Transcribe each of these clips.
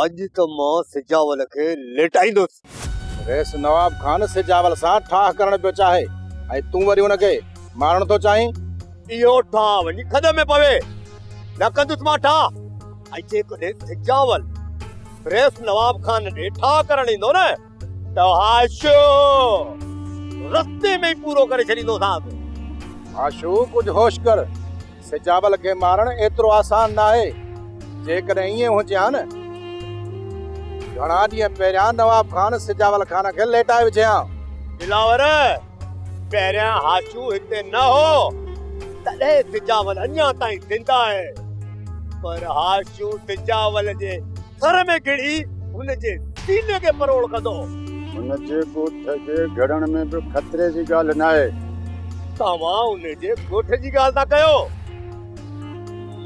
اڄ ته مان سجاول کي ليٽائيندس. رئيس نواب خان سجاول سان ٺاهه ڪرڻ پيو چاهي ۽ تون وري ان کي مارڻ ٿو چاهين؟ اهو ٺاهه وڃي کڏ ۾ پوي. نه ڪندس مان ٺاهه. ۽ جيڪڏهن سجاول رئيس نواب خان ڏي ٺاهه ڪرڻ ايندو نه ته هاشو رستي ۾ ئي پورو ڪري ڇڏيندوسانس. هاشو ڪجهه هوش ڪر. سجاول کي مارڻ ايترو آسان ناهي. جيڪڏهن ائين هجي ها نه، گهڻا ڏينهن پهريان نواب خان سجاول خان کي ليٽائي وجهي ها. دلاور، پهريان هاشو هتي نه هو، تڏهن سجاول اڃا تائين زنده آهي. پر هاشو سجاول جي سر ۾ گهڙي هن جي سيني کي پروڙ ڪندو. هن جي ڳوٺ جي گهڙڻ ۾ به خطري جي ڳالهه ناهي. توهان ان جي ڳوٺ جي ڳالهه ٿا ڪيو.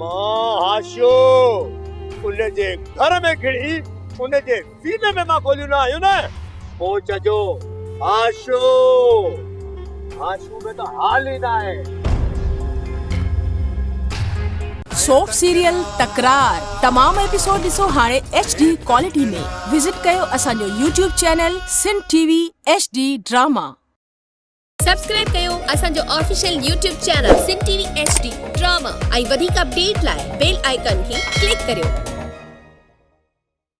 مان هاشو ان جي گهر ۾ گهڙي ان جي سيني ۾ مان گوليون نه هنيون نه. پوء چئجو هاشو. هاشو ۾ ته حال ئي ناهي. سوپ سيريل تڪرار تمام ايپيسوڊ ڏسو هاڻي ايڇ ڊي ڪوالٽي ۾ وزٽ ڪيو اسان جو YouTube channel Sindh T V H D drama. Subscribe ڪيو اسان جو official YouTube channel Sindh T V H D drama ۽ وڌيڪ اپڊيٽ لاء بيل آئيڪان کي ڪلڪ ڪريو.